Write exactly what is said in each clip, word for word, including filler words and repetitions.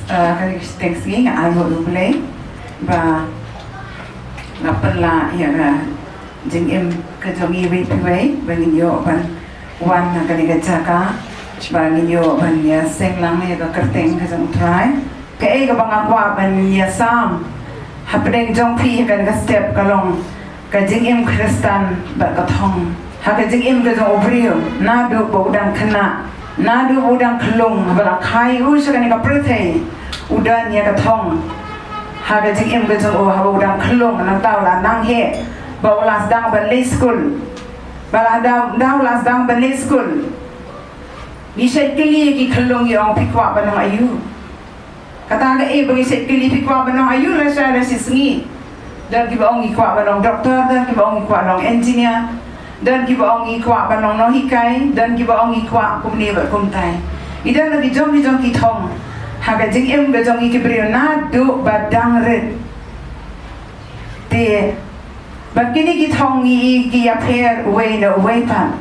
Uh, ka dei ka shiteng sngi nga ai nguh ïa U Blei ba nga pynlah ïa ka jingim ka jong i wei pa wei ba ngin ïoh ban wan ha kane ka jaka ba ngin ïoh ban ïa seng lang ïa ka kyrteng ka jong U Trai. Kaei kaba nga kwah ban ïa sam hapdeng jong phi ha kane ka step ka long ka jingim Khristan bad ka thong. Ha ka jingim ka jong u briew, naduh ba u dang khynnah, naduh ba u dang khyllung, haba la kha ïa u sha kane ka pyrthei, u don ïa ka thong ha ka jingim ka jong u. Haba u dang khyllung, nangta u la nang heh ba u la sdang ban leit skul. Ba la da, da u la sdang ban leit skul, ngi shait kylli ïa ki khyllung, ngi ong, phi kwah ban long aïu? Kata kaei ba ngi shait kylli, phi kwah ban long aïu lashai la shisngi? Don kiba ong ngi kwah ban long doktor, don kiba ong ngi kwah long engineer, don kiba ong ngi kwah ban long nonghikai, don kiba ong ngi kwah kumne bad kumtai. Ngi don la ki jong ki jong ki thong ha ka jingim ka jong ngi ki briew naduh ba dang rit. Te bad kine ki thong ngi i ki ïapher uwei na uwei pat.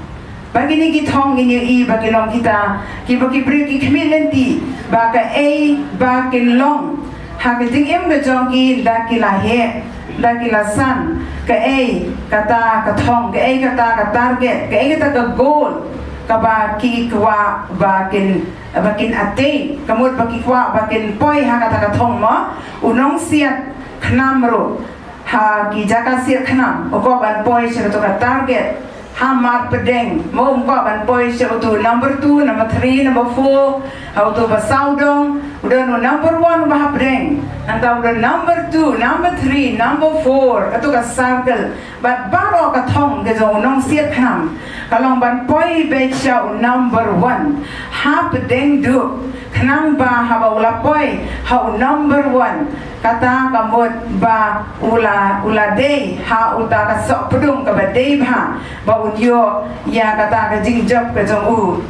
Bad kine ki thong ngi i ba ki long kita kiba ki briew ki khmih lynti ba kaei ba kin long ha ka jingim ka jong ki, da ki la heh, da ki la san kaei kata ka thong, kaei kata ka target, kaei kata ka goal kaba ki kwah ba kin, ba kin attain, ka mut ba ki kwah ba kin poi ha kata ka thong mo. U nongsiat khnam ruh ha ki jaka siat khnam u kwah ban poi sha kato ka target. Ha mar pdeng mo, u kwah ban poi sha uto number two, number three, number four. Ha uto ba sawdong u don u number one ba hapdeng, nangta u don number two, number three, number four, kato ka circle. Bad baroh ka thong ka jong u nongsiat khnam ka long ban poi beit sha u number one hapdeng duh, khnang ba haba u la poi ha u number one, kata ka mut ba u la, u la dei ha uta ka sohpdung kaba dei bha ba un ïoh ïa kata ka jingjop ka jong u.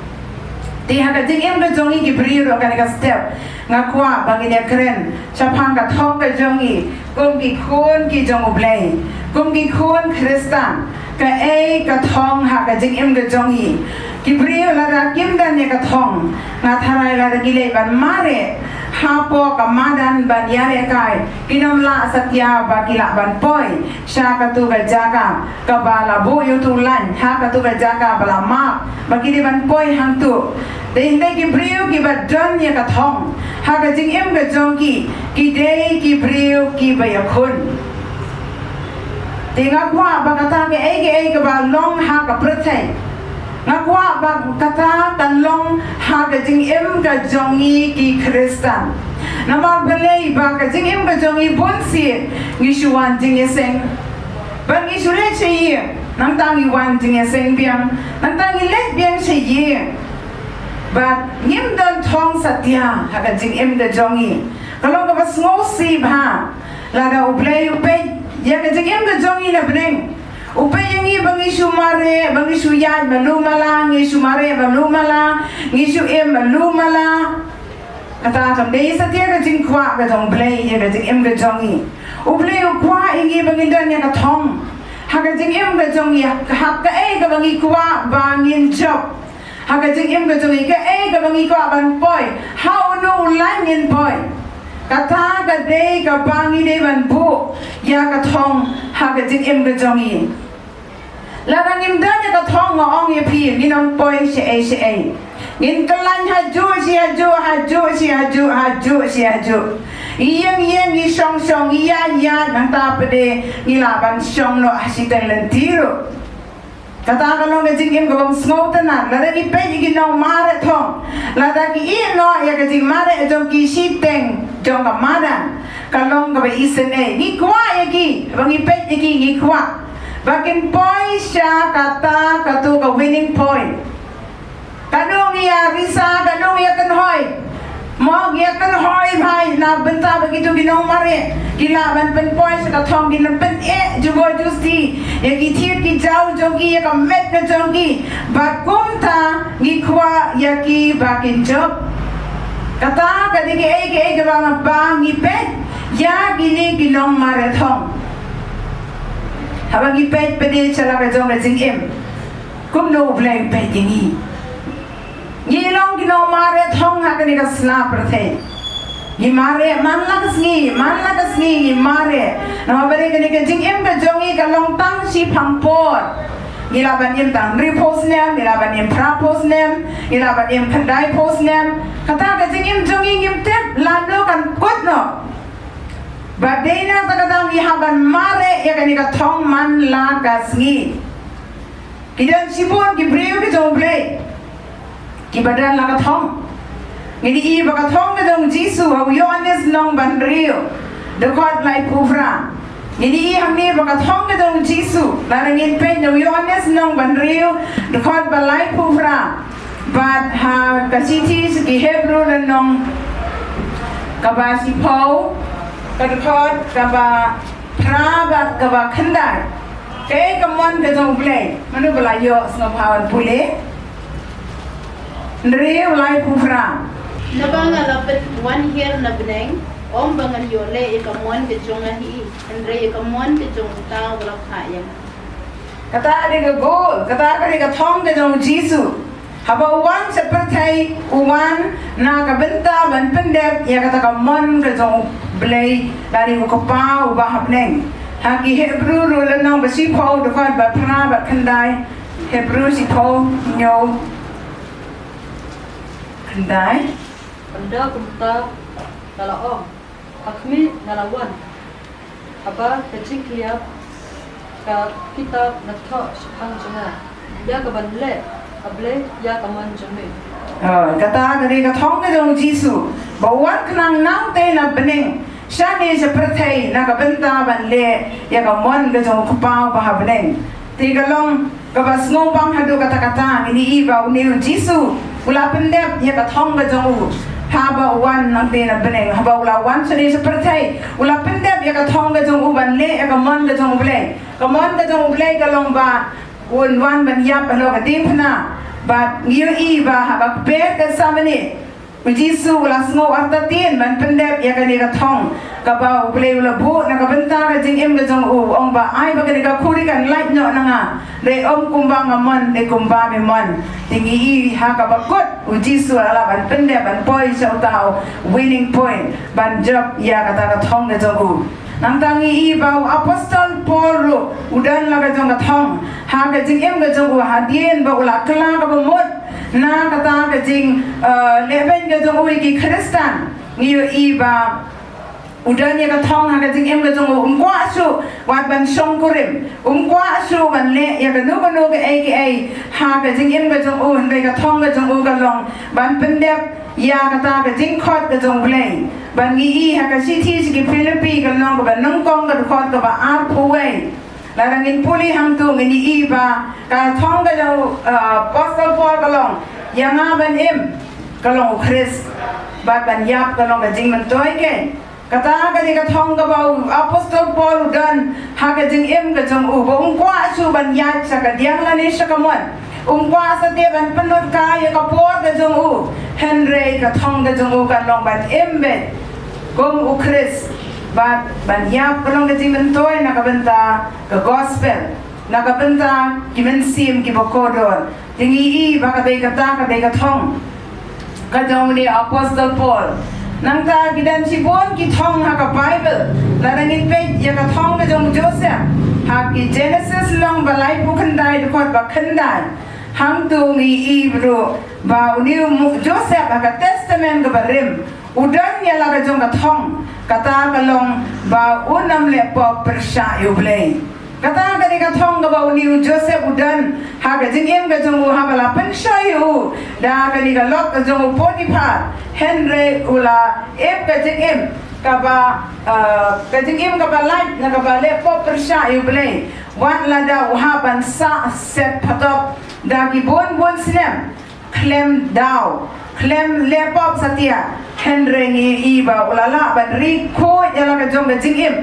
Te ha ka jingim ka jong ngi ki briew ruh ha kane ka step, nga kwah ba ngin ïakren shaphang ka thong ka jong ngi kum ki khun ki jong U Blei, kum ki khun Khristan. Kaei ka thong ha ka jingim ka jong ngi? Ki briew lada kim don ïa ka thong, nga tharai lada ki leit ban mareh hapoh ka madan ban ïalehkai, kin ym lah satia ba ki lah ban poi sha kato ka jaka kaba la buh ïa uto u lain, ha kato ka jaka ba la map ba ki dei ban poi hangto. Dei hynrei ki briew kiba don ïa ka thong ha ka jingim ka jong ki, ki dei ki briew kiba ïakhun. Te nga kwah ba kata kaei kaei kaba long ha ka pyrthei, nga kwah ba kata kan long ha ka jingim ka jong ngi ki Khristan. Namar balei? Ba ka jingim ka jong ngi bun sien ngi shu wan jingïaseng. Ba ngi shu leit sha ïing, nangta ngi wan jingïaseng biang, nangta ngi leit biang sha ïing. Bad ngim don thong satia ha ka jingim ka jong ngi. Ka long kaba sngewsih bha lada U Blei u peit ïa ka jingim ka jong ngi na bneng. U peit ïa ngi ba ngi shu mareh, ba ngi shu ïaid malu mala, ngi shu mareh malu mala, ngi shu im malu mala. Kata kam dei satia ka jingkwah ka jong U Blei ïa ka jingim ka jong ngi. U Blei u kwah ïa ngi ba ngin don ïa ka thong ha ka jingim ka jong ngi, ha kaei kaba ngi kwah ba ngin jop. Ha ka jingim ka jong ngi, kaei kaba ngi kwah ban poi, ha uno u lain ngin poi. Kata ka dei kaba ngi dei ban buh ïa ka thong ha ka jingim ka jong ngi. Lada ngim don ïa ka thong, nga ong ïa phi, ngin ym poi shaei shaei. Ngin kyllain hajuh shi hajuh, hajuh shi hajuh, hajuh shi hajuh. Ïeng ïeng, ngi shong shong, ïaid ïaid, nangta pat de ngi lah ban shong noh ha shiteng lynti ruh. Kata ka long ka jingim kaba ym sngewtynnat. Lada ngi peit ïa ki nongmareh thong, lada ki ïeh noh ïa ka jingmareh jong ki shiteng jong ka madan, ka long kaba isynei. Ngi kwah ïa ki, ba ngi peit ïa ki ngi kwah ba kin poi sha kata, kato ka winning point. Katno ngi ïa risa, katno ngi ïa kynhoi. Mo, ngi ïa kynhoi bha na bynta ba kito ki nongmareh ki lah ban pynpoi sha ka thong, kin pyneh jubor justi ïa ki thied ki jaw jong ki, ïa ka met ka jong ki. Ba kumta ngi kwah ïa ki ba kin jop. Kata ka dei kaei kaei kaba ngi peit ïa kine ki nongmareh thong haba ngi peit pat de sha la ka jong ka jingim. Kumno U Blei u peit ïa ngi? Ngi long ki nongmareh thong ha kane ka sla pyrthei. Ngi mareh man la ka sngi, man la ka sngi ngi mareh. Namar ba kane ka jingim ka jong ngi ka long tang shiphang por. Ngi lah ban im tang hynriewphew snem, ngi lah ban im phraphew snem, ngi lah ban im khyndaiphew snem. Kata ka jingim jong ngi ngim tip lano kan kut noh. Ba dei na kata ka daw ngi hap ban mareh ïa kane ka thong man la ka sngi. Ki don shibun ki briew ki jong U Blei kiba don la ka thong. Ngin ïohi ba ka thong ka jong U Jisu ha u Ïoannis lynnong ba hynriew, dkhot laiphew phra. Ngin ïohi hangne ba ka thong ka jong U Jisu, lada ngin peit na u Ïoannis lynnong ba hynriew, dkhot ba laiphew phra. Bad ha ka shithi sha ki Hebru lynnong kaba shiphew, ka dkhot kaba phra bad kaba khyndai. Kaei ka mon ka jong U Blei? Mano ba la ïoh sngewbha ban pule? Hynriew, laiphew phra. Naba nga la peit wan hiar na bneng, ym ba ngan ïoh leh ïa ka mon ka jong nga hi, hynrei ïa ka mon ka jong uta uba la phah ïa nga. Kata ka dei ka goal, kata ka dei ka thong ka jong U Jisu. Haba u wan sha pyrthei, u wan na ka bynta ban pyndep ïa kata ka mon ka jong U Blei, lane U Kpa uba ha bneng. Ha ki Hebru ruh lynnong ba shiphew, dkhot ba phra bad khyndai. Hebru shiphew, hynñiew, khyndai. Ynda kumta nga la ong, ha khmih nga la wan. Haba ka jingkylliap ka kitab nga thoh shaphang jong nga, ïa kaban leh ha Blei ïa ka mon jong me. Oh, kata ka dei ka thong ka jong U Jisu ba u wan khnang nangtei na bneng, shane sha pyrthei na ka bynta ban leh ïa ka mon ka jong U Kpa uba ha bneng. Te ka long kaba sngewbang haduh katta katta, ngin ïohi ba une U Jisu u la pyndep ïa ka thong ka jong u haba u wan nangtei na bneng, haba u la wan shane sha pyrthei, u la pyndep ïa ka thong ka jong u ban leh ïa ka mon ka jong U Blei. Ka mon ka jong U Blei ka long ba un wan ban ïap halor ka diengphna. Bad ngi ïohi ba ha ka kper Gethsemane, U Jisu u la sngew artatien ban pyndep ïa kane ka thong kaba U Blei u la buh na ka bynta ka jingim ka jong u, ong ba ai ba kane ka khuri kan lait noh na nga, dei ym kumba nga mon, dei kumba me mon. Te ngi ïohi ha kaba kut U Jisu u la lah ban pyndep ban poi sha uta u winning point ban jop ïa kata ka thong ka jong u. Nangta ngi ïohi ba u apostol Paul ruh u don la ka jong ka thong ha ka jingim ka jong u, hadien ba u la kylla kaba mut na kata ka jing, eh, lehbeiñ ka jong u ïa ki Khristan. Ngi ïohi ba u don ïa ka thong ha ka jingim ka jong u, um kwah shuh wat ban shongkurim, um kwah shuh ban leh ïa kano kano kaei kaei ha ka jingim ka jong u, hynrei ka thong ka jong u ka long ban pyndep ïa kata ka jingkhot ka jong U Blei. Bad ngi ïohi ha ka shithi sha ki Philippi ka lynnong kaba nyngkong ka dkhot kaba arphew wei. Lada ngin pule hangto ngin ïohi ba ka thong ka jong, uh, apostol Paul ka long, ïa nga ban im ka long U Khrist, bad ban ïap ka long ka jingmyntoi keiñ. Kata ka dei ka thong kaba u apostol Paul u don ha ka jingim ka jong u, ba um kwah shuh ban ïaid sha ka diang lane sha ka mon. Um kwah satia ban pynlut kai ïa ka por ka jong u, hynrei ka thong ka jong u ka long ban im beit kum U Khrist, bad ban ïap ka long ka jingmyntoi na ka bynta ka gospel, na ka bynta ki mynsiem kiba kordor. Te ngi ïohi ba ka dei kata ka dei ka thong ka jong une u apostol Paul. Nangta ki don shibun ki thong ha ka Baibl. Lada ngin peit ïa ka thong ka jong u Joseph ha ki Genesis lynnong ba laiphew khyndai dkhot ba khyndai. Hangto ngi ïohi ruh ba une u Joseph ha ka Testament kaba rim u don ïa la ka jong ka thong, kata ka long ba un ym leh pop pyrshah ïa U Blei. Kata ka dei ka thong kaba une u Joseph u don ha ka jingim ka jong u, haba la pynshoi ïa u da kane ka lok ka jong u Potiphar, hynrei u la im ka jingim kaba, eh, ka jingim kaba lait na kaba leh pop pyrshah ïa U Blei. Wat lada u hap ban sah set phatop da ki bun bun snem khlem daw, khlem leh pop satia, hynrei ngi ïohi ba u la lah ban ri khuid ïa la ka jong ka jingim.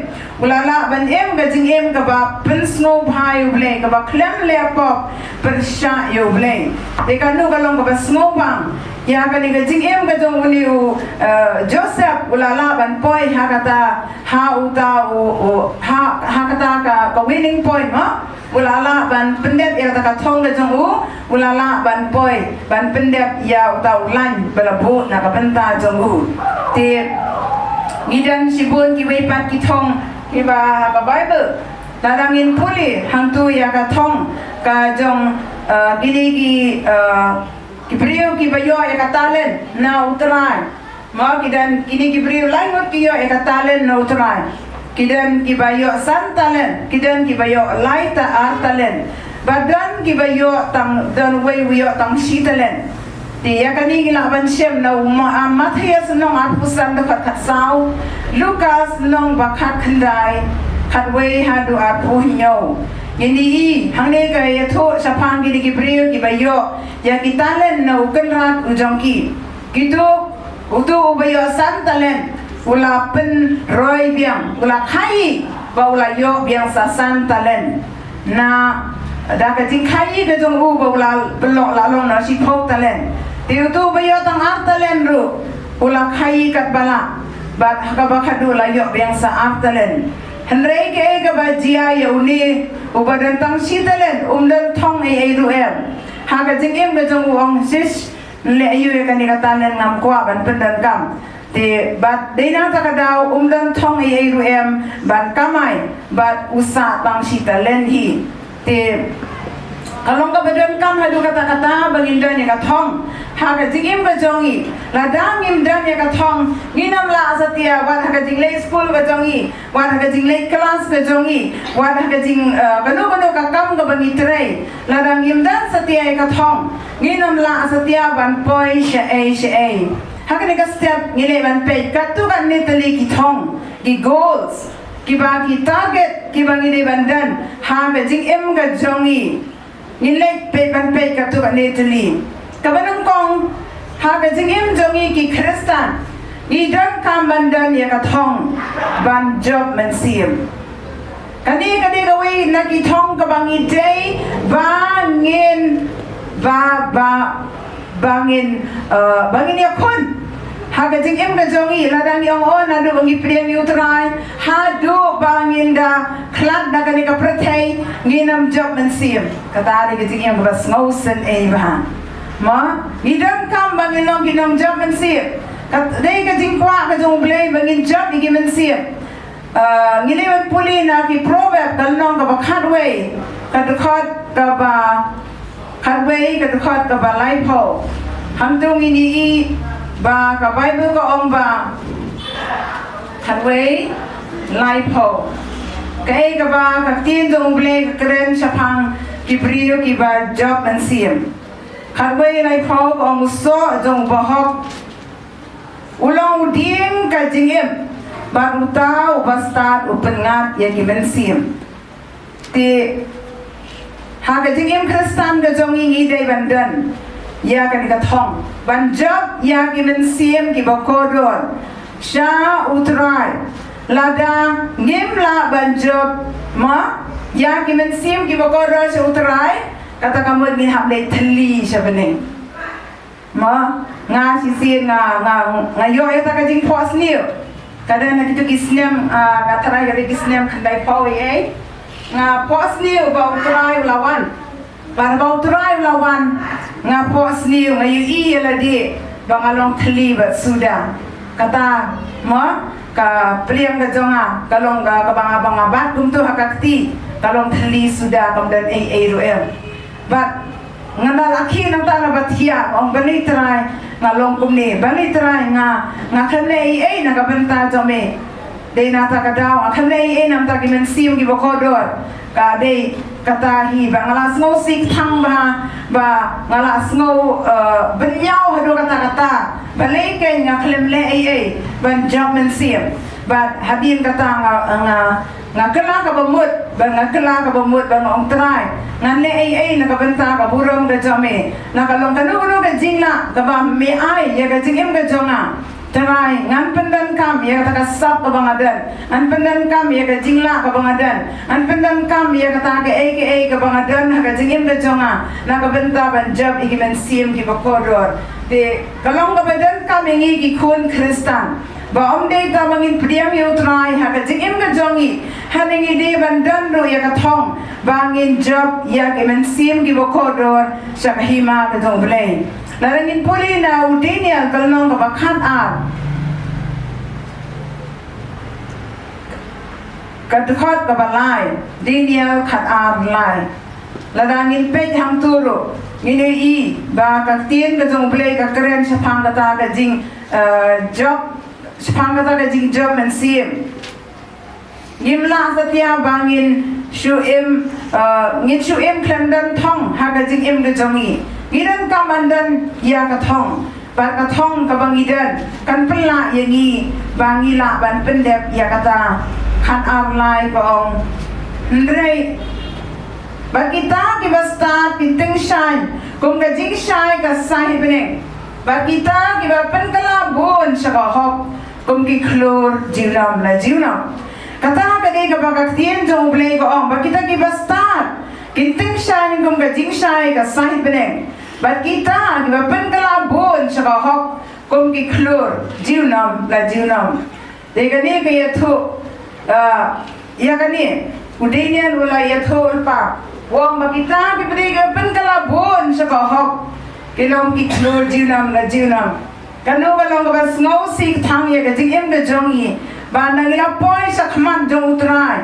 U la lah ban im ka jingim kaba pynsngewbha ïa U Blei, kaba khlem leh pop pyrshah ïa U Blei. Te kano ka long kaba sngewbang ïa kane ka jingim ka jong une u, eh, Joseph, u la lah ban poi ha kata, ha uta u, u, ha, ha kata ka, ka winning point, mo? U la lah ban pyndep ïa kata ka thong ka jong u, u la lah ban poi ban pyndep ïa uta u lain ba la buh na ka bynta jong u. Te Ngi don shibun kiwei pat ki thong kiba ha ka Bible. Lada ngin pule hangtu ïa ka thong ka jong, uh, kine ki, uh, ki briew kiba ïoh ïa ka talent na u Trai. Mo, ki don kine ki briew lai ngut ki ïoh ïa ka talent na u Trai. Ki don kiba ïoh san talent, ki don kiba ïoh lai ta ar talent. Ba don kiba ïoh tang, don wei u ïoh tang shi talent. Te ïa kane ngi lah ban shem na u Ma-, ah, Mathaios lynnong arphew san dkhot khatsaw, Lukas lynnong ba khatkhyndai, khatwei haduh arphew hynñiew. Ngin ïohi hangne ka ïathuh shaphang kine ki briew kiba ïoh ïa ki talent na u kynrad u jong ki. Kito, uto uba ïoh san talent u la pynroi biang, u la khaïi ba u la ïoh biang sa san talent. Na, da ka jingkhaïi ka jong u ba u la pynlong, la long na shiphew talent. Te uto uba ïoh tang ar talent ruh u la khaïi katba lah, bad ha kaba khatduh la ïoh biang sa ar talent. Hynrei kaei kaba jia ïa une uba don tang shi talent? Um don thong ei ei ruh em. Ha ka jingim ka jong u ong, "Shish, leh aïu ïa kane ka talent, ngam kwah ban pyndonkam." Te bad dei na kata ka daw um don thong ei ei ruh em ban kamai, bad u sah tang shi talent hi. Te ka long kaba donkam haduh katta katta ba ngin don ïa ka thong ha ka jingim ka jong ngi. Lada ngim don ïa ka thong, ngin ym lah satia wat ha ka jingleit skul ka jong ngi, wat ha ka jingleit klas ka jong ngi, wat ha ka jing, eh, kano kano ka kam kaba ngi trei. Lada ngim don satia ïa ka thong, ngin ym lah satia ban poi shaei shaei. Ha kane ka step ngi leh ban peit katto katne tylli ki thong, ki goals, kiba ki target kiba ngi dei ban don ha ka jingim ka jong ngi. Ngin leit peit ban peit katto katne tylli. Kaba nyngkong, ha ka jingim jong ngi ki Khristan, ngi donkam ban don ïa ka thong ban jop mynsiem. Kane ka dei kawei na ki thong kaba ngi dei ba ngin, ba, ba, ba ngin, eh, ba ngin ïakhun ha ka jingim ka jong ngi. Lada ngi ong, "Oh, naduh ba ngi pdiang ïa u Trai haduh ba ngin da khlad na kane ka pyrthei ngin ym jop mynsiem." Kata dei ka jingim kaba sngewsynei bha. Mo, ngi donkam ba ngin long ki nongjop mynsiem. Ka dei ka jingkwah ka jong U Blei ba ngin jop ïa ki mynsiem. Ah, ngi leit ban pule na ki Proverb ka lynnong kaba khatwei, ka dkhot kaba khatwei, ka dkhot kaba laiphew. Hangto ngin ïohi ba ka Bible ka ong ba khatwei, laiphew. Kaei kaba ka ktien jong U Blei ka kren shaphang ki briew kiba jop mynsiem? Khatwei laiphew ka ong, "U soh jong u bahok u long u dieng ka jingim, bad uta u bastad u pynngat ïa ki mynsiem." Te ha ka jingim Khristan ka jong ngi, ngi dei ban don ïa kane ka thong ban jop ïa ki mynsiem kiba kordor sha U Trai. Lada ngim lah ban jop, mo, ïa ki mynsiem kiba kordor sha U Trai, kata ka mut ngin hap leit thylli sha bneng. Mo, nga shisien nga, nga, nga ïoh ïa kata ka jingphohsniew. Ka don ha kito ki snem, ah, nga tharai ka dei ki snem khyndaiphew ei ei. Nga phohsniew ba U Trai u la wan. Bad ba U Trai u la wan, nga phohsniew, nga ïohi ïa lade ba nga long thylli bad suda. Kata, mo, ka pliang ka jong nga ka long ka, kaba nga, ba nga bat kumto ha ka kti, ka long thylli suda, kam don ei ei ruh em. Bad nga la khie nangta na ba thiah, ong, "Bani Trai, nga long kumne, bani Trai, nga, nga khlem leh ei ei na ka bynta jong me. Dei na kata ka daw nga khlem leh ei ei na ka bynta ki mynsiem kiba kordor." Ka dei kata hi ba nga la sngewsih thang bha, ba nga la sngew, eh, bynñiaw haduh katta katta. Balei kein nga khlem leh ei ei ban jop mynsiem. Bad hadien kata nga, nga, nga kylla kaba mut, ba nga kylla kaba mut, ba nga ong, "Trai, ngan leh ei ei na ka bynta ka burom ka jong me. Na ka long kano kano ka jinglah kaba me ai ïa ka jingim ka jong nga, Trai, ngan pyndonkam ïa kata ka sap kaba nga don, ngan pyndonkam ïa ka jinglah kaba nga don, ngan pyndonkam ïa kata kaei kaei kaba nga don ha ka jingim ka jong nga, na ka bynta ban jop ïa ki mynsiem kiba kordor." Te ka long kaba donkam ïa ngi ki khun Khristan, ba ym dei tang ba ngin pdiang ïa U Trai ha ka jingim ka jong ngi, hynrei ngi dei ban don ruh ïa ka thong ba ngin jop ïa ki mynsiem kiba kordor sha ka hima ka jong U Blei. Lada ngin pule na u Daniel ka lynnong kaba khatar, ka dkhot kaba lai, Daniel khat ar lai. Lada ngin peit hangto ruh, ngin ïohi ba ka ktien ka jong U Blei ka kren shaphang kata ka jing, eh, jop, shaphang kata ka jingjop mynsiem. Ngim lah satia ba ngin shu im, eh, ngin shu im khlem don thong ha ka jingim ka jong ngi. Ngi donkam ban don ïa ka thong. Bad ka thong kaba ngi don kan pynlah ïa ngi ba ngi lah ban pyndep ïa kata. Khat ar lai ka ong: Hynrei bad kita kiba stad kin tyngshaiñ kum ka jingshai ka sahit bneng, bad kita kiba pynkylla bun sha ka hok kum ki khlur junom la junom. Kata ka dei kaba ka ktien jong U Blei ka ong, ba kita kiba stad kin tyngshaiñ kum ka jingshai ka sahit bneng, bad kita kiba pynkylla bun sha ka hok kum ki khlur junom la junom. Te kane ka ïathuh, ah, ïa kane u Daniel u la ïathuh lypa, u ong ba kita kiba dei kiba pynkylla bun sha ka hok ki long ki khlur junom la junom. Kano ka long kaba sngewsih tang ïa ka jingim ka jong ngi, ba ngi la poi sha khmat jong U Trai,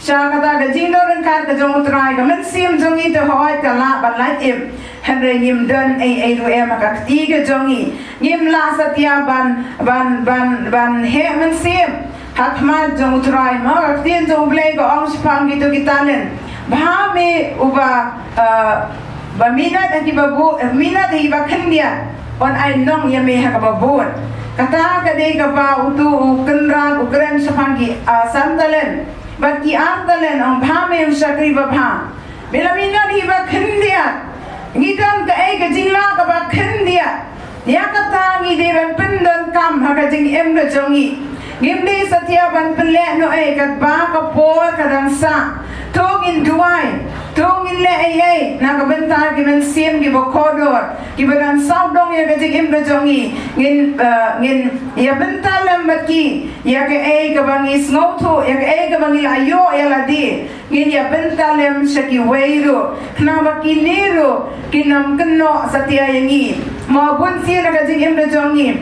sha kata ka jingdon ryngkat ka jong U Trai, ka mynsiem jong ngi te hooid ka lah ban lait im. Hynrei ngim don ei ei ruh em ha ka kti ka jong ngi. Ngim lah satia ban, ban, ban, ban heh mynsiem ha khmat jong U Trai. Ma ka ktien jong U Blei ka ong shaphang kito ki talent, bha me uba, eh, ba minot ha kiba bu-, eh, minot ha kiba khyndiat, yn ai nong ïa me ha kaba bun. Kata ka dei kaba uto u kynrad u kren shaphang ki, ah, san talent bad ki ar talent, ong: Bha me u shakri babha, me la minot ha kiba khyndiat. Ngi don kaei ka jinglah kaba khyndiat. Ïa kata ngi dei ban pyndonkam ha ka jingim ka jong ngi. Ngim dei satia ban pynleh noh ei, katba ka por ka dang sah. To ngin duwai, to ngin leh ei ei na ka bynta ki mynsiem kiba kordor, kiba dang sawdong ïa ka jingim ka jong ngi. Ngin, eh, ngin ïa bynta lem bad ki ïa kaei kaba ngi sngewthuh, ïa kaei kaba ngi la ïoh ïa lade. Ngin ïa bynta lem sha kiwei ruh, khnang ba kine ruh kin ym kynnoh satia ïa ngi. Mo, bun sien na ka jingim ka jong ngi,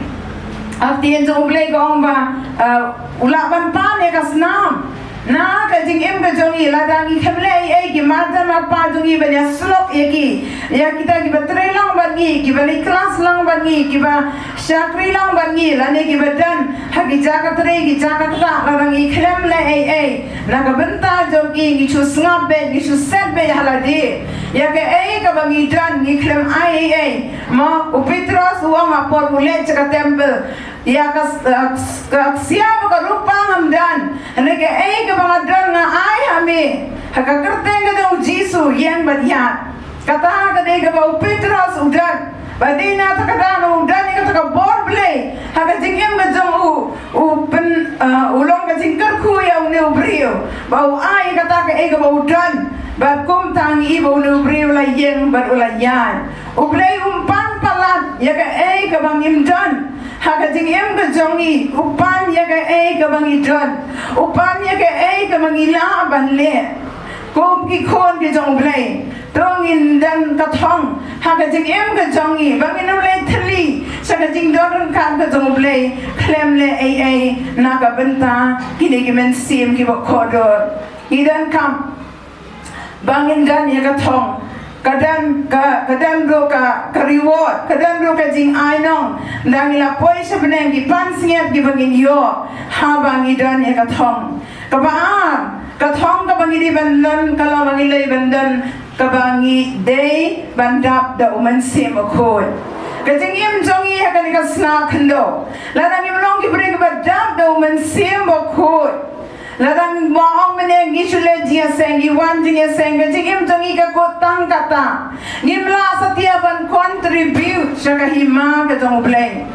ka ktien jong U Blei ka ong ba, eh, u lah ban pan ïa ka snam na ka jingim ka jong ngi. Lada ngi khlem leh ei ei, ki mar jan mar pa jong ngi ban ïa slok ïa ki, ïa kita kiba trei lang bad ngi, kiba leit klas lang bad ngi, kiba shakri lang bad ngi, lane kiba don ha ki jaka trei ki jaka ktah, lada ngi khlem leh ei ei na ka bynta jong ki, ngi shu sngap beit, ngi shu set beit ha lade. Ïa kaei kaba ngi don ngi khlem ai ei ei. Ma u Petros u ong ha por u leit sha ka temple, ïa ka, ka, ka ksiar bad ka rupa ngam don, hynrei kaei kaba nga don nga ai ha me. Ha ka kyrteng ka jong u Jisu, ïeng bad ïaid. Kata ka dei kaba u Petros u don. Ba dei na kata ka daw u don ïa kata ka bor Blei ha ka jingim ka jong u, u pyn, eh, u long ka jingkyrkhu ïa une u briew ba u ai ïa kata kaei kaba u don. Bad kumta ngi i ba une u briew u la ïeng bad u la ïaid. U Blei um pan palat ïa kaei kaba ngim don ha ka jingim ka jong ngi. U pan ïa kaei kaba ngi don. U pan ïa kaei kaba ngi lah ban leh. Kum ki khun ki jong U Blei, to ngin don ka thong ha ka jingim ka jong ngi, ba ngin ym leit thylli sha ka jingdon ryngkat ka jong U Blei khlem leh ei ei na ka bynta kine ki mynsiem kiba kordor. Ngi donkam ba ngin don ïa ka thong. Ka don ka, ka don ruh ka, ka reward, ka don ruh ka jingainong. Lada ngi la poi sha bneng, ki pansngiat kiba ngin ïoh haba ngi don ïa ka thong. Kaba ar, ka thong kaba ngi dei ban don ka long ba ngi dei ban don, kaba ngi dei ban dap da U Mynsiem Bakhuid. Ka jingim jong ngi ha kane ka sla khyndew, lada ngim long ki briew kiba dap da U Mynsiem Bakhuid, lada ngi ba ong mynne ngi shu leh jingïaseng, ngi wan jingïaseng, ka jingim jong ngi ka kut tang kata. Ngim lah satia ban contribute sha ka hima ka jong U Blei.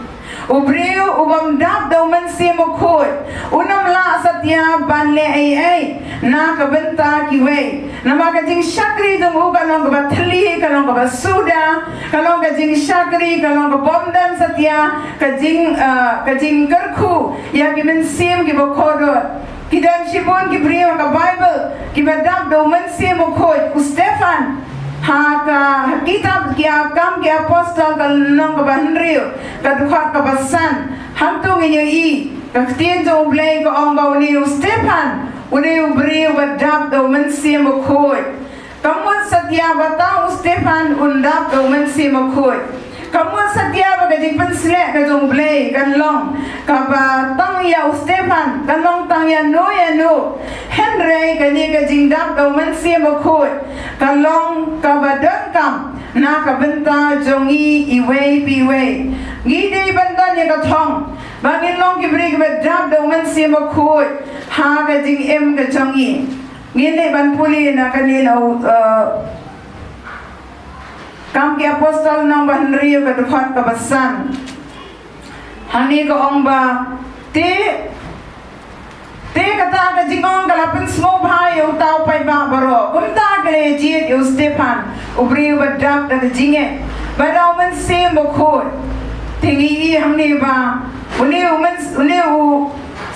U briew u bym dap da U Mynsiem Bakhuid un ym lah satia ban leh ei ei na ka bynta kiwei. Namar ka jingshakri jong u ka long kaba thylli, ka long kaba suda, ka long ka jingshakri, ka long ka bym don satia ka jing, eh, ka jingkyrkhu ïa ki mynsiem kiba kordor. Ki don shibun ki briew ha ka Baibl kiba dap da U Mynsiem Bakhuid. U Stephan, ha ka, ha kitab ki a-, Kam ki Apostol ka lynnong kaba hynriew, ka dkhot kaba san, hangto ngin ïohi ka ktien jong U Blei ka ong ba une u Stephan Une u briew ba dap da u Mynsiem Bakhuid. Ka mut satia ba tang u Stephan un dap da u Mynsiem Bakhuid. Ka mut satia ba ka jingpynshlur ka jong U Blei kan long kaba tang ïa u Stephan, kan long tang ïa no ïa no. Hynrei kane ka jingdap da u Mynsiem Bakhuid ka long kaba donkam na ka bynta jong ngi iwei pa iwei. Ngi dei ban don ïa ka thong ba ngin long ki briew kiba dap da u Mynsiem Bakhuid ha ka jingim ka jong ngi. Ngin leit ban pule na kane na u, eh, Kam ki Apostol lynnong ba hynriew ka dkhot kaba san. Hangne ka ong ba te, te kata ka jingong ka la pynsngewbha ïa uta u paidbah baroh. Kumta ki la jied ïa u Stephan, u briew ba dap da ka jingngeit bad da u Mynsiem Bakhuid. Te ngi i hangne ba une u Myns-, une u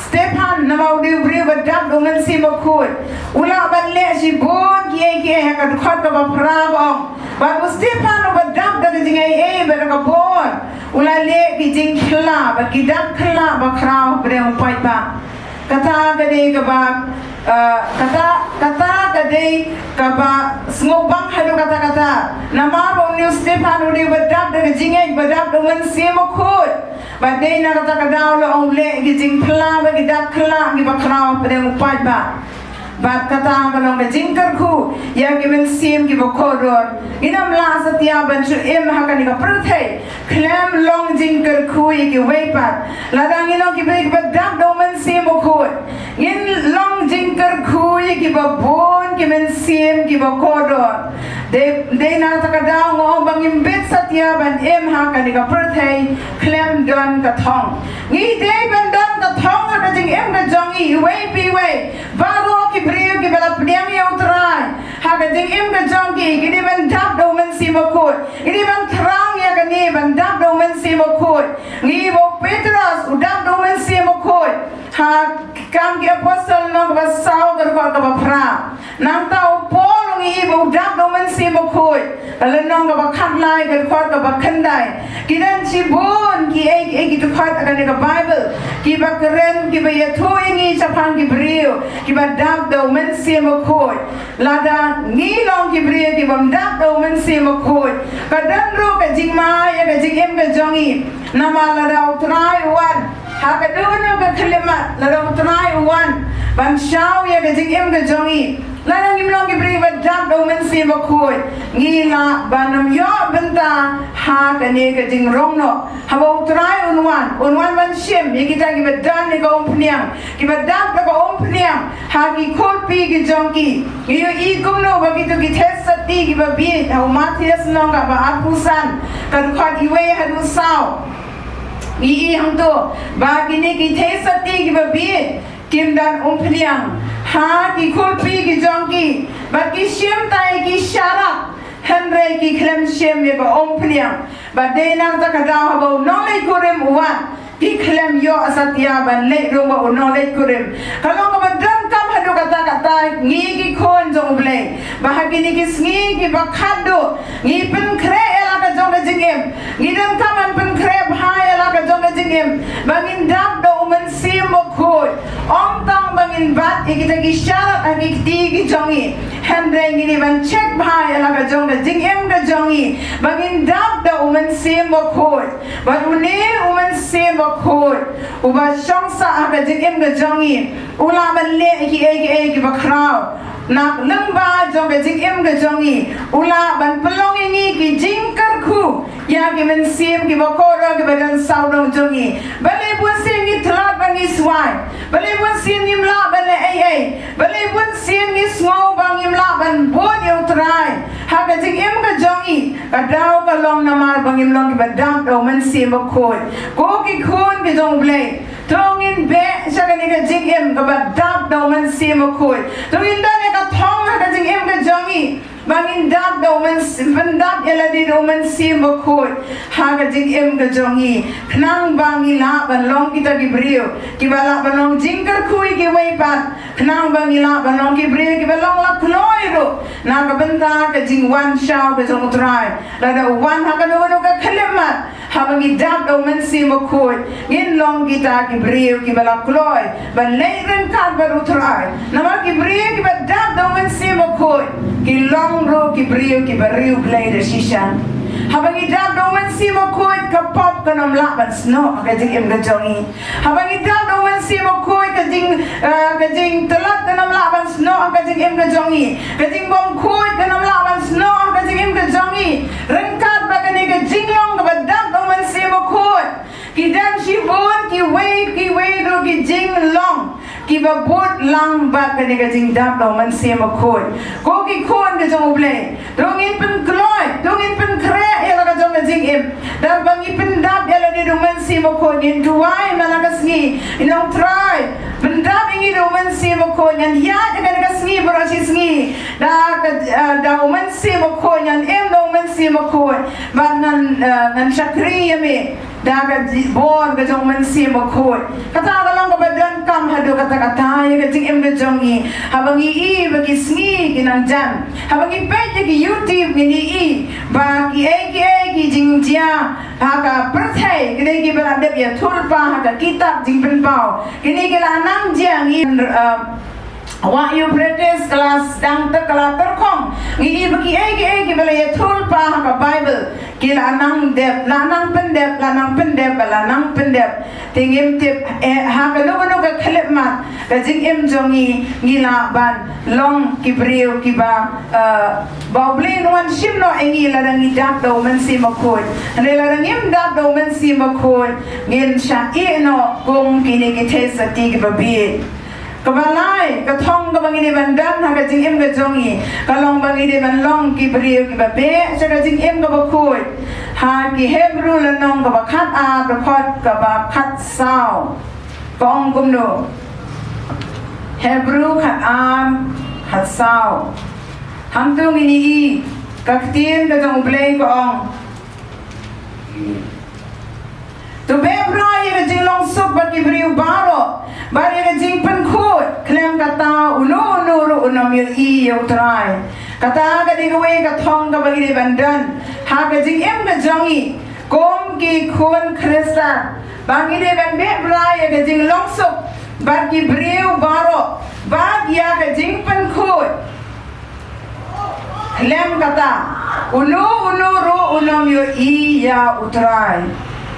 Stephan, namar u dei u briew ba dap da u Mynsiem Bakhuid, u lah ban leh shibun kiei kiei. Ha ka dkhot kaba phra ka ong, bad u Stephan uba dap da ka jingaiei bad da ka bor, u la leh ki jingkylla bad ki dak kylla ba khraw hapdeng u paidbah. Kata ka dei kaba, eh, kata, kata ka dei kaba sngewbang haduh katta-katta. Namar ba une u Stephan u dei uba dap da ka jingngeit, ba dap da u Mynsiem Bakhuid. Bad dei na kata ka daw la ong u leh ki jingkylla bad ki dak kylla kiba khraw hapdeng u paidbah. Bad kata ka long ka jingkyrkhu ïa ki mynsiem kiba kordor. Ngin ym lah satia ban shu im ha kane ka pyrthei khlem long jingkyrkhu ïa kiwei pat. Lada ngin long kiba, kiba dap da u Mynsiem Bakhuid, ngin long jingkyrkhu ïa kiba bun ki mynsiem kiba kordor. Dei, dei na kata ka daw nga ong ba ngim bit satia ban im ha kane ka pyrthei khlem don ka thong. Ngi dei ban don ka thong ha ka jingim ka jong ngi iwei pa iwei. Baroh ki briew kiba la pdiang ïa u Trai ha ka jingim ka jong ki, ki dei ban dap da u Mynsiem Bakhuid. Ki dei ban thrang ïa kane ban dap da u Mynsiem Bakhuid. Ngi i ba u Petros u dap da u Mynsiem Bakhuid. Ha Kam ki Apostol lynnong kaba saw ka dkhot kaba phra. Nangta u Paul u ngi i ba u dap da u Mynsiem Bakhuid. Ka lynnong kaba khatlai ka dkhot kaba khyndai. Ki don shibun kiei kiei ki dkhot ha kane ka Baibl kiba kren, kiba ïathuh ïa ngi shaphang ki briew kiba dap da u Mynsiem Bakhuid. Lada ngi long ki briew kibym dap da u Mynsiem Bakhuid, ka don ruh ka jingma ïa ka jingim ka jong ngi. Namar lada u Trai u wan ha kajuh ka khyllipmat, lada u Trai u wan ban shaw ïa ka jingim ka jong ngi, lada ngim long ki briew ba dap da u Mynsiem Bakhuid, ngi lah ban ym ïoh bynta ha kane ka jingrong noh. Haba u Trai un wan, un wan ban shim ïa kita kiba don ïa ka umphniang, kiba dap da ka umphniang ha ki khulpi ki jong ki. Ngi ïohi kumno ba kito ki theisotti kiba bieit, ha u Mathaios lynnong kaba arphew san ka dkhot iwei haduh saw. Ngi i hangto ba kine ki theisotti kiba bieit kim don umphniang ha ki khulpi ki jong ki, bad ki shim tai ki sharak, hynrei ki khlem shim ïa ka umphniang. Bad dei na kata ka daw haba u nongleit kurim u wan, ki khlem ïoh satia ban leit rung bad u nongleit kurim. Ka long kaba donkam haduh katta katta ngi ki khun jong U Blei ba ha kine ki sngi kiba khatduh ngi pynkhreh ïa la ka jong ka jingim. Ngi donkam ban pynkhreh bha ïa la ka jong ka jingim ba ngin dap da u Mynsiem Bakhuid. Ym tang ba ngin bat ïa kita ki sharak ha ki kti ki jong ngi, hynrei ngi dei ban check bha ïa la ka jong ka jingim ka jong ngi ba ngin dap da u Mynsiem Bakhuid. Bad une u Mynsiem Bakhuid uba shong sah ha ka jingim ka jong ngi, u lah ban leh kiei kiei kiba khraw na lyngba jong ka jingim ka jong ngi. U lah ban pynlong ïa ngi ki jingkyrkhu ïa ki mynsiem kiba kordor kiba don sawdong jong ngi. Balei bunsien ngi tlot ba ngi swai? Balei bunsien ngim lah ban leh ei ei? Balei bunsien ngi sngew ba ngim lah ban bud ïa u Trai ha ka jingim ka jong ngi? Ka daw ka long namar ba ngim long kiba dap da u Mynsiem Bakhuid. Ko ki khun ki jong U Blei, to ngin beh sha kane ka jingim kaba dap da u Mynsiem Bakhuid. To ngin don ïa ka thong ha ka jingim ka jong ngi. Ba ngin dap da u Myn-, pyndap ïa lade da u Mynsiem Bakhuid ha ka jingim ka jong ngi, khnang ba ngi lah ban long kita ki briew kiba lah ban long jingkyrkhu ïa kiwei pat, khnang ba ngi lah ban long ki briew kiba long la kloi ruh na ka bynta ka jingwan shaw ka jong U Trai. Lada u wan ha kano kano ka khyllipmat, haba ngi dap da u Mynsiem Bakhuid, ngin long kita ki briew kiba la kloi ban leit ryngkat bad U Trai. Namar ki briew kiba dap da u Mynsiem Bakhuid ki long ruh ki briew kiba riewblei da shisha. Haba ngi dap da u Mynsiem Bakhuid, ka pop kan ym lah ban snoh ha ka jingim ka jong ngi. Haba ngi dap da u Mynsiem Bakhuid, ka jing, eh, ka jingtlot kan ym lah ban snoh ha ka jingim ka jong ngi. Ka jingbymkhuid kan ym lah ban snoh ha ka jingim ka jong ngi. Ryngkat bad kane ka jinglong kaba dap da u Mynsiem Bakhuid, ki don shibun kiwei kiwei ruh ki jinglong kiba bud lang bad kane ka jingdap da u Mynsiem Bakhuid. Ko ki khun ka jong U Blei, to ngin pynkloi, to ngin pynkhreh ïa la ka jong ka jingim. Da kaba ngi pyndap ïa lade da u Mynsiem Bakhuid, ngin duwai man la ka sngi, ngin ong, Trai, pyndap ïa ngi da u Mynsiem Bakhuid, ngan ïaid ha kane ka sngi baroh shi sngi da ka, eh, da u Mynsiem Bakhuid, ngan im da u Mynsiem Bakhuid, bad ngan, eh, ngan shakri ïa me da ka ji-, bor ka jong u Mynsiem Bakhuid. Kata ka long kaba donkam haduh katta katta ïa ka jingim ka jong ngi. Haba ngi i ba ki sngi ki nang jan, haba ngi peit ïa ki YouTube, ngin i ba kiei kiei ki jingjia ha ka pyrthei, ki dei kiba la dep ïathuhlypa ha ka kitab Jingpynpaw. Kine ki la nang jia, ngi, eh, Wah Euphrates ka la sdang te ka la tyrkhong. Ngi i ba kiei kiei kiba la ïathuhlypa ha ka Baibl ki la nang dep, la nang pyndep, la nang pyndep, ba la nang pyndep. Te ngim tip, eh, ha kano kano ka khyllipmat ka jingim jong ngi, ngi lah ban long ki briew kiba, eh, ba U Blei un wan shim noh ïa ngi lada ngi dap da u Mynsiem Bakhuid. Hynrei lada ngim dap da u Mynsiem Bakhuid, ngin shah ïeh noh kum kine ki theisotti kiba bieit. Kaba lai, ka thong kaba ngi dei ban don ha ka jingim ka jong ngi, ka long ba ngi dei ban long ki briew kiba beh sha ka jingim kaba khuid. Ha ki Hebru lynnong kaba khatar, dkhot kaba khatsaw, ka ong kumno? Hebru khatar, khatsaw. Hangto ngin i, ka ktien ka jong U Blei ka ong, to beh bha ïa ka jinglongsuk bad ki briew baroh, bad ïa ka jingpynkhuid, khlem kata uno uno ruh un ym ïohi ïa U Trai. Kata ka dei kawei ka thong kaba ngi dei ban don ha ka jingim ka jong ngi kum ki khun Khristan, ba ngi dei ban beh bha ïa ka jinglongsuk bad ki briew baroh, bad ïa ka jingpynkhuid, khlem kata uno uno ruh un ym ïohi ïa U Trai.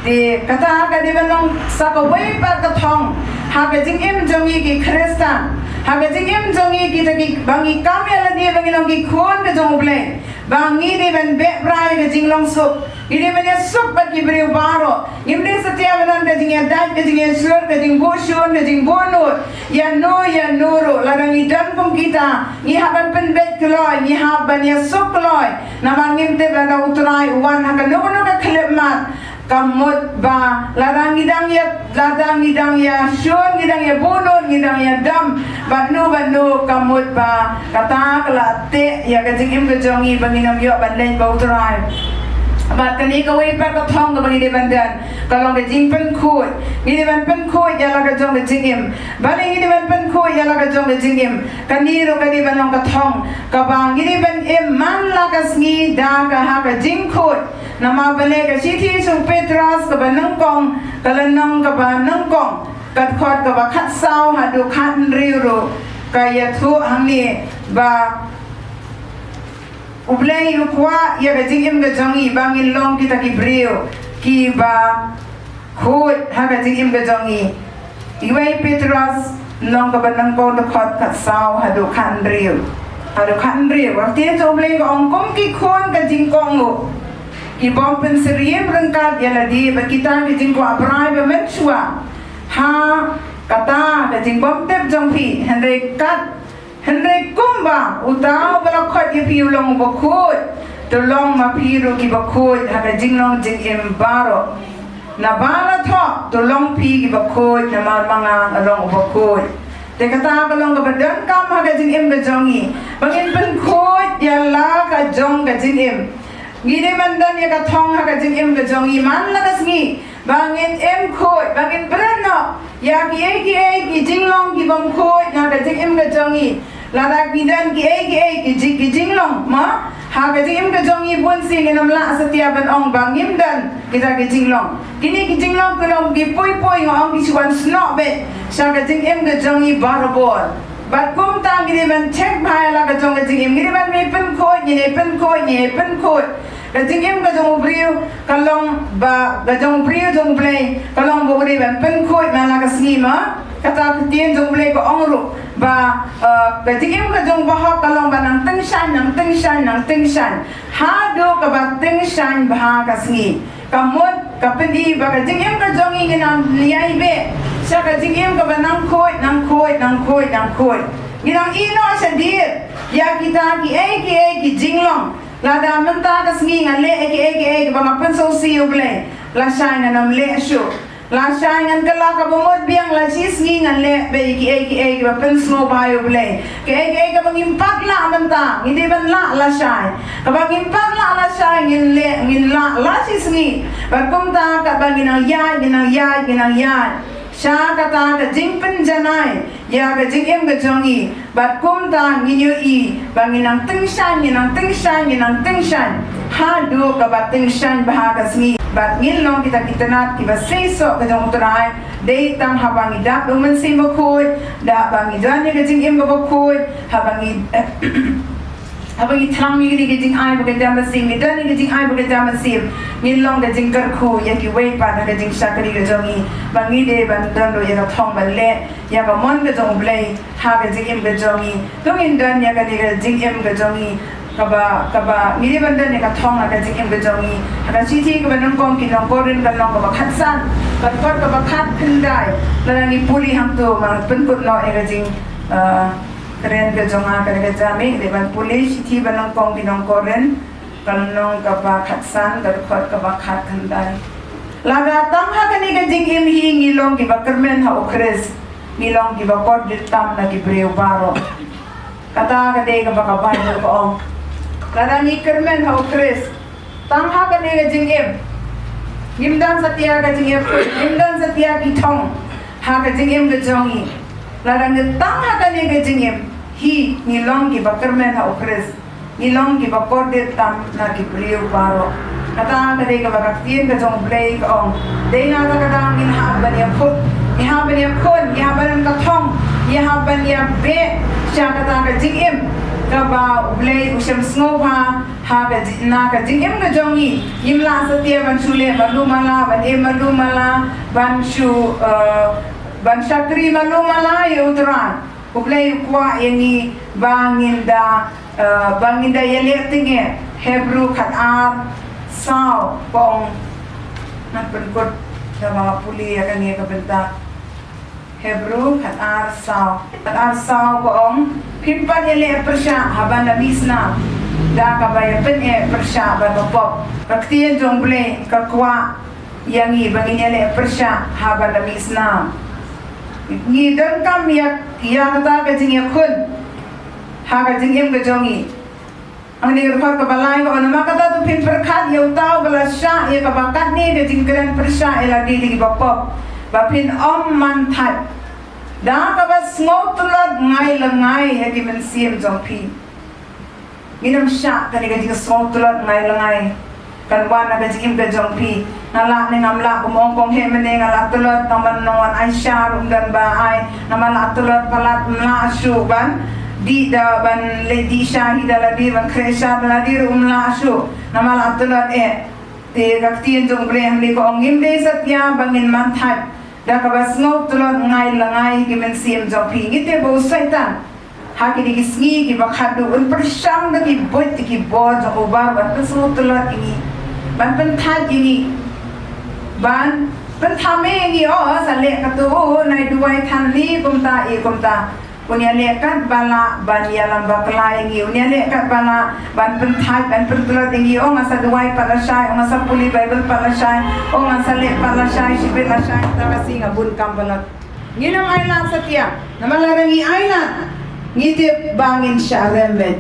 Te kata ka dei ban long sa kawei pat ka thong ha ka jingim jong ngi ki Khristan, ha ka jingim jong ngi kita kiba ngi kam ïa lade ba ngi long ki khun ka jong U Blei, ba ngi dei ban beh bha ïa ka jinglongsuk. Ngi dei ban ïasuk bad ki briew baroh. Ngim dei satia ban don ka jingïadait, ka jingïashun, ka jingbuh shun, ka jingbuh nud ïa no ïa no ruh. Lada ngi don kum kita, ngi hap ban pynbeit kloi, ngi hap ban ïasuk kloi. Namar ngim tip lada U Trai u wan ha kano kano ka khyllipmat, ka mut ba lada ngi dang ïa, lada ngi dang ïashun, ngi dang ïabuh nud, ngi dang ïadom bad no bad no, ka mut ba kata ka la teh ïa ka jingim ka jong ngi ba ngin ym ïoh ban leit bad U Trai. Bad kane kawei pat ka thong kaba ngi dei ban don, ka long ka jingpynkhuid. Ngi dei ban pynkhuid ïa la ka jong ka jingim. Balei ngi dei ban pynkhuid ïa la ka jong ka jingim? Kane ruh ka dei ban long ka thong kaba ngi dei ban im man la ka sngi da ka ha ka jingkhuid. Namar balei? Ka shithi sha u Petros kaba nyngkong, ka lynnong kaba nyngkong, ka dkhot kaba khatsaw haduh khathynriew ruh ka ïathuh hangne ba U Blei u kwah ïa ka jingim ka jong ngi ba ngin long kita ki briew kiba khuid ha ka jingim ka jong ngi. Iwei Petros lynnong kaba nyngkong, dkhot khatsaw haduh khathynriew. Haduh khathynriew. Ka ktien jong U Blei ka ong, kum ki khun ka jingkohnguh, ki bym pynsyriem ryngkat ïa lade bad kita ki jingkwah brai ba mynshuwa ha kata ka jingbymtip jong phi, hynrei kat, hynrei kumba uta uba la khot ïa phi u long uba khuid, to long ma phi ruh kiba khuid ha ka jinglong jingim baroh. Naba la thoh, to long phi kiba khuid namar ma nga nga long uba khuid. Te kata ka long kaba donkam ha ka jingim ka jong ngi, ba ngin pynkhuid ïa la ka jong ka jingim. Ngi dei ban don ïa ka thong ha ka jingim ka jong ngi man la ka sngi, ba ngin im khuid, ba ngin bret noh ïa kiei kiei ki jinglong kibym khuid na ka jingim ka jong ngi. Lada ki don kiei kiei ki jing, ki jinglong ma ha ka jingim ka jong ngi, bun sien ngin ym lah satia ban ong ba ngim don kita ki jinglong. Kine ki jinglong ki long ki poi poi, nga ong ki shu wan snoh beit sha ka jingim ka jong ngi barabor. Bad kumta ngi dei ban check bha ïa la ka jong ka jingim, ngi dei ban pynkhuid, ngi dei pynkhuid, ngi dei pynkhuid. Ka jingim ka jong u briew ka long ba, ka jong u briew jong u Blei ka long ba u dei ban pynkhuid man la ka sngi ma. Kata ka ktien jong u Blei ka ong ruh ba, eh, ka jingim ka jong u bahok ka long ba nang tyngshaiñ, nang tyngshaiñ, nang tyngshaiñ, haduh kaba tyngshaiñ bha ka sngi. Ka mut ka pyni ba ka jingim ka jong ngi ngi nang ïai beh sha ka jingim kaba nang khuid, nang khuid, nang khuid, nang khuid. Ngi nang ïeh noh shadien ïa kita kiei kiei ki jinglong. Lada mynta ka sngi nga leh kiei kiei kiba nga pynsngewsih ïa u Blei, lashai ngan ym leh shuh. Lashai ngan kylla kaba mut biang, la shi sngi ngan leh beit kiei kiei kiba pynsngewbha ïa u Blei. Kiei kiei kaba ngim pat lah mynta, ngi dei ban lah lashai. Kaba ngim pat lah lashai ngin leh, ngin lah la shi sngi. Bad kumta kaba ngin nang ïaid, ngin nang ïaid, ngin nang ïaid sha kata ka jingpynjanai ïa ka jingim ka jong ngi. Bad kumta ngin ïohi ba ngin nang tyngshaiñ, ngin nang tyngshaiñ, ngin nang tyngshaiñ haduh kaba tyngshaiñ bha ka sngi. Bad ngin long kita ki tnat kiba seisoh ka jong u Trai. Dei tang haba ngi dap da u Mynsiem Bakhuid, dap ba ngi don ïa ka jingim kaba khuid, haba ngi haba ngi thrang ïa kine ki jingai ba ka jam mynsiem, ngi don ïa ki jingai ba ka jam mynsiem, ngin long ka jingkyrkhu ïa kiwei pat ha ka jingshakri ka jong ngi, ba ngi dei ban don ruh ïa ka thong ban leh ïa ka mon ka jong u Blei ha ka jingim ka jong ngi. To ngin don ïa kane ka jingim ka jong ngi kaba, kaba ngi dei ban don ïa ka thong ha ka jingim ka jong ngi. Ha ka shithi kaba nyngkong ki nong Korinth ka lynnong kaba khatsan, ka dkhot kaba khatkhyndai. Lada ngi pule hangto, ngan pynkut noh ïa ka jing, eh, kren ka jong nga, ka dei ka jingmih, dei ban pule shithi ba nyngkong ki nong Korinth, ka lynnong kaba khatsan, ka dkhot kaba khatkhyndai. Lada tang ha kane ka jingim hi ngi long kiba kyrmen ha u Khrist, ngi long kiba kordit tam na ki briew baroh. Kata ka dei kaba ka Baibl ka ong. Lada ngi kyrmen ha u Khrist, tang ha kane ka jingim, ngim don satia ka jingim, ngim don satia ki thong ha ka jingim ka jong ngi. Lada ngi tang ha kane ka jingim hi, ngi long kiba kyrmen ha u Khrist, ngi long kiba kordit tam na ki briew baroh. Kata ka dei kaba ka ktien ka jong u Blei ka ong. Dei na kata ka daw ngin hap ban ïakhun, ngi hap ban ïakhun, ngi hap ban ka thong, ngi hap ban ïabeh sha kata ka jingim kaba u Blei u shem sngewbha ha ka ji-, na ka jingim ka jong ngi. Ngim lah satia ban shu leh malu mala, ban im malu mala, ban shu, eh, ban shakri malu mala ïa u Trai. U Blei u kwah ïa ngi ba ngin da, eh, ba ngin da ïaleh tyngeh. Hebru khatar saw ka ong. Ngan pynkut da ba pule ïa kane ka bynta. Hebru khatar saw. Khatar saw ka ong, phim pat ïaleh pyrshah haba da mih snam da kaba ïapyneh pyrshah bad ka pop. Ka ktien jong u Blei ka kwah ïa ngi ba ngin ïaleh pyrshah haba da mih snam. Ngi donkam ïa, ïa kata ka jingïakhun ha ka jingim ka jong ngi. Hangne ka dkhot kaba lai ka ong, namar kata to phin pyrkhat ïa uta uba la shah ïa kaba katne ka jingkren pyrshah ïa lade da kiba pop, ba phin ym man thait da kaba sngewtlot ngai lyngngai ha ki mynsiem jong phi. Ngin ym shah kane ka jingsngewtlot ngai lyngngai kan wan na ka jingim ka jong phi. Nga lah ne ngam lah, kum ong kong heh mynne, nga lah tlot tang ban nang wan ai sha ruh ym don ba ai. Nga ma lah tlot palat, ym lah shuh ban dih da, ban leh dih sha hi da lade, ban khreh sha da lade ruh ym lah shuh. Nga ma lah tlot eh. Te ka ktien jong u Blei hangne ka ong, ngim dei satia ba ngin man thait da kaba sngewtlot ngai lyngngai ki mynsiem jong phi. Ngi tip ba u Soitan ha kine ki sngi kiba khatduh un pyrshang da ki buit da ki bor jong u ba ban pynsngewtlot ïa ngi, ban pynthait ïa ngi, ban pynthame ïa ngi. O, sa leh kato, u nai duwai than li kumta ïa kumta. Un ïaleh katba lah ban ïalam bakla ïa ngi, un ïaleh katba lah ban pynthait, ban pyntlot ïa ngi. O, nga sa duwai pat lashai, o, nga sa pule Baibl pat lashai, o, nga sa leh pat lashai, shibit lashai, ta ka sngi nga bun kam palat. Ngin ym ailad satia, namar lada ngi ailad, ngi tip ba ngin shah rem beit.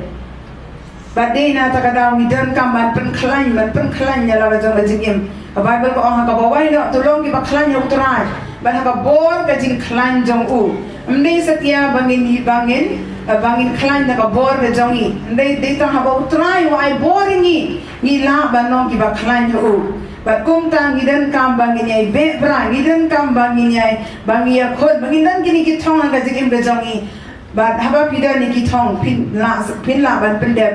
Bad dei na kata ka daw ngi donkam ban pynkhlaiñ, ban pynkhlaiñ ïa la ka jong ka jingim. Ka Baibl ka ong ha kaba wai noh, to long kiba khlaiñ ha U Trai bad ha ka bor ka jingkhlaiñ jong u. Ym dei satia ba ngin, ba ngin, ba ngin khlaiñ da ka bor ka jong ngi. Ym dei, dei tang haba U Trai u ai bor ïa ngi, ngi lah ban long kiba khlaiñ ha u. Bad kumta ngi donkam ba ngin ïai beh bra, ngi donkam ba ngin ïai, ba ngin ïakhun, ba ngin don kine ki thong ha ka jingim ka jong ngi. Bad haba phi don ïa ki thong, phin lah, phin lah ban pyndep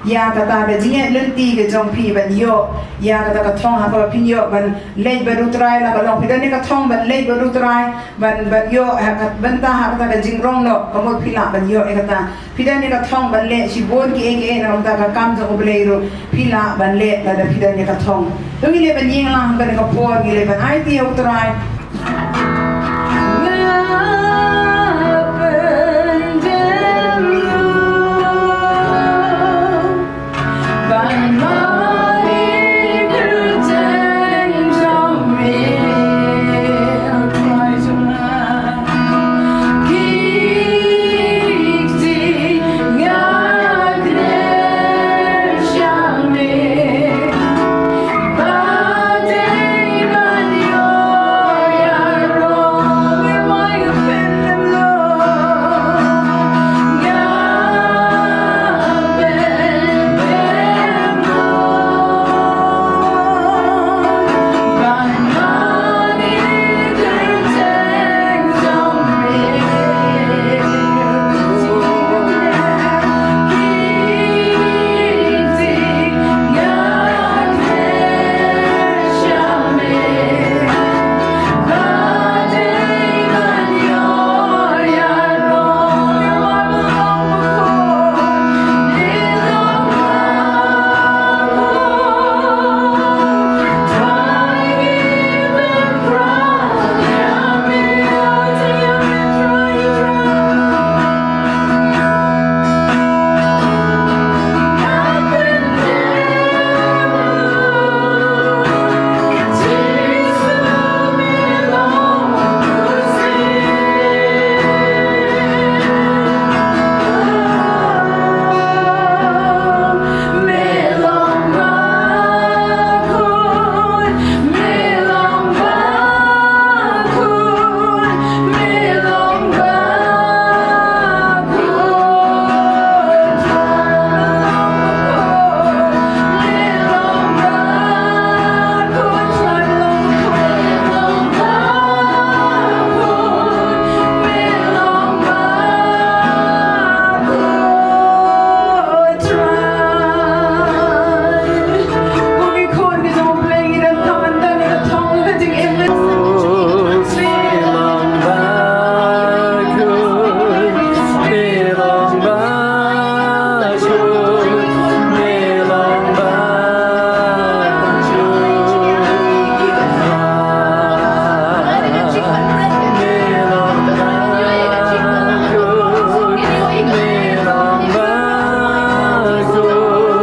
ïa kata ka jingïaid lynti ka jong phi ban ïoh ïa kata ka thong. Haba phin ïoh ban leit bad U Trai, la ka long phi don ïa ka thong ban leit bad U Trai, ban, ban ïoh ha ka, bynta ha kata ka jingrong noh, ka mut phi lah ban ïoh ïa kata. Phi don ïa ka thong ban leh shibun kiei kiei na ka bynta ka kam jong U Blei ruh, phi lah ban leh lada phi don ïa ka thong. To ngin leit ban ïeng lang ha kane ka por, ngin leit ban aiti ha U Trai.